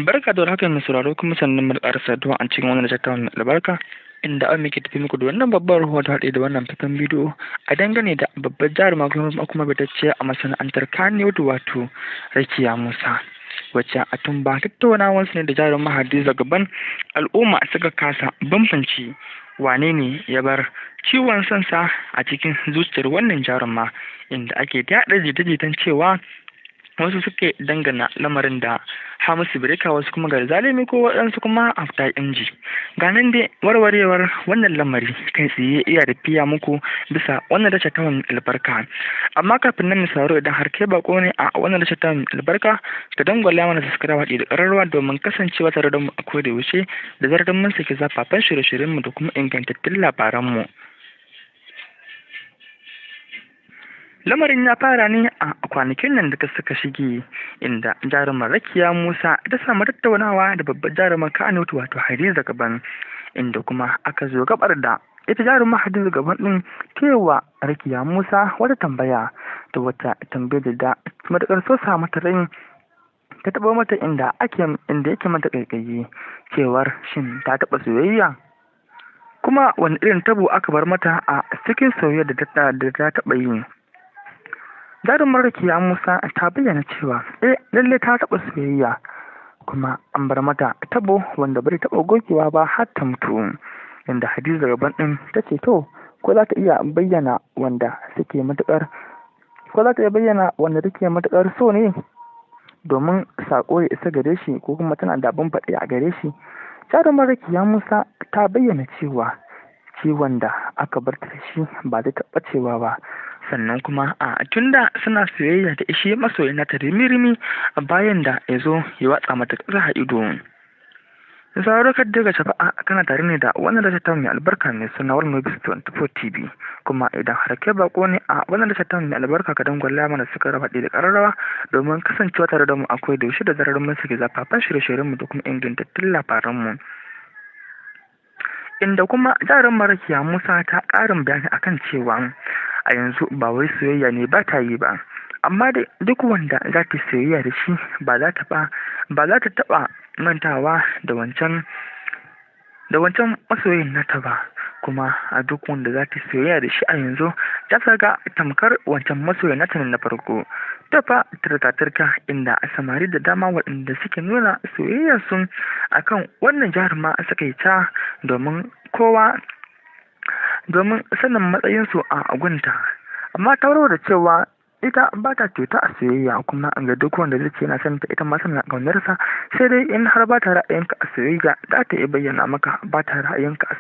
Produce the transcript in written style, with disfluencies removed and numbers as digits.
Barka da warhaka mai sauraro, kuma sannan mu ƙara saduwa a cikin wannan littafin mai albarka, inda an muke tafi muku da wannan babbar rahoto haɗe da wannan faifan bidiyo a dangane da babbar jaruma kuma fitacciya a masana'antar Kannywood, wato Rakiya Musa, wacce a tun ba tattaunawar su ne da jaruma Hadiza Gabon al'umma suka kasa bambance wane ne ya bar ciwon sansa a cikin zuciyar wannan jaruma, inda ake yaɗa jita-jitan cewa wasu suke dangana lamarin da Hamisu Breaker, wasu kuma ga Zalimi, ko waɗansu kuma Afta MG. Ga nan dai warwarewar wannan lamari kai tsaye iya da fiya muku bisa wannan tasha ta albarka. Amma kafin nan, sauraro, idan har kai bako ne a wannan tasha ta albarka, ka dangwala mana subscribe haɗi da ƙararrawa domin kasancewa tare da mu a koda yaushe da zarar mun saki zafafan shirye-shiryenmu da kuma ingantattun labaranmu. Lamarin ya fara ne a kwanakin nan da suka shige, inda jarumar Rakiya Musa ta samu tattaunawa da babbar jarumar Kannywood, wato Hadiza Gabon, inda kuma aka zo gabar da ita jarumar Hadiza Gabon din ta Rakiya Musa wata tambaya, da wata tambayar da matuƙar so sa mata rai, ta taɓa mata inda ake inda yake mata ƙaiƙayi, cewar shin ta taɓa soyayya, kuma wani irin tabo aka bar mata a cikin soyayya da ta taɓa yi. Jarumar Rakiya Musa ta bayyana cewa eh, lalle ta taɓa soyayya, kuma an bar mata tabo wanda bai taɓa gogewa ba har ta mutu. Inda Hadiza Gabon ɗin ta ce to, ko za ta iya bayyana wanda suke matuƙar ko za ta iya bayyana wanda take matuƙar so ne domin saƙo ya isa gare shi, ko kuma tana da abin faɗi a gare shi. Jarumar Rakiya Musa ta bayyana cewa ciwon da aka bar ta da shi ba zai taɓa cewa ba, sannan kuma a tunda suna soyayya da ishi masoyi nata rimi-rimi, bayan da ya zo ya watsa mata ƙasa a ido. Sauraro, kar daga shafa'a, kana tare ne da wannan tasha ta mai albarka mai suna World Movies 24 TV. Kuma idan har kai bako ne a wannan tasha ta mai albarka, ka dangwala mana suka raba da ƙararrawa domin kasancewa tare da mu akwai da yaushe da zarar mun saki zafafan shirye-shiryen mu da kuma ingantattun labaran mu. Inda kuma jarumar Rakiya Musa ta ƙarin bayani akan cewa a yanzu ba wai soyayya ne ba ta yi ba, amma dai duk wanda za ta soyayya da shi ba za ta taɓa mantawa da wancan masoyin nata ba. Kuma a duk wanda za ta soyayya da shi a yanzu, ta ga tamkar wancan masoyin nata ne na farko. Ta fa turka-turka, inda samari da dama waɗanda suke nuna soyayyarsu akan wannan jaruma suka yi ta domin kowa domin sanin matsayinsu a gunta. Amma ta warware cewa ita ba ta cuta a soyayya, kuma ga duk wanda zai ce yana son ta, ita ma tana ƙaunarsa, sai dai in har ba ta ra'ayinka a soyayya, za ta iya bayyana maka ba ta ra'ayinka a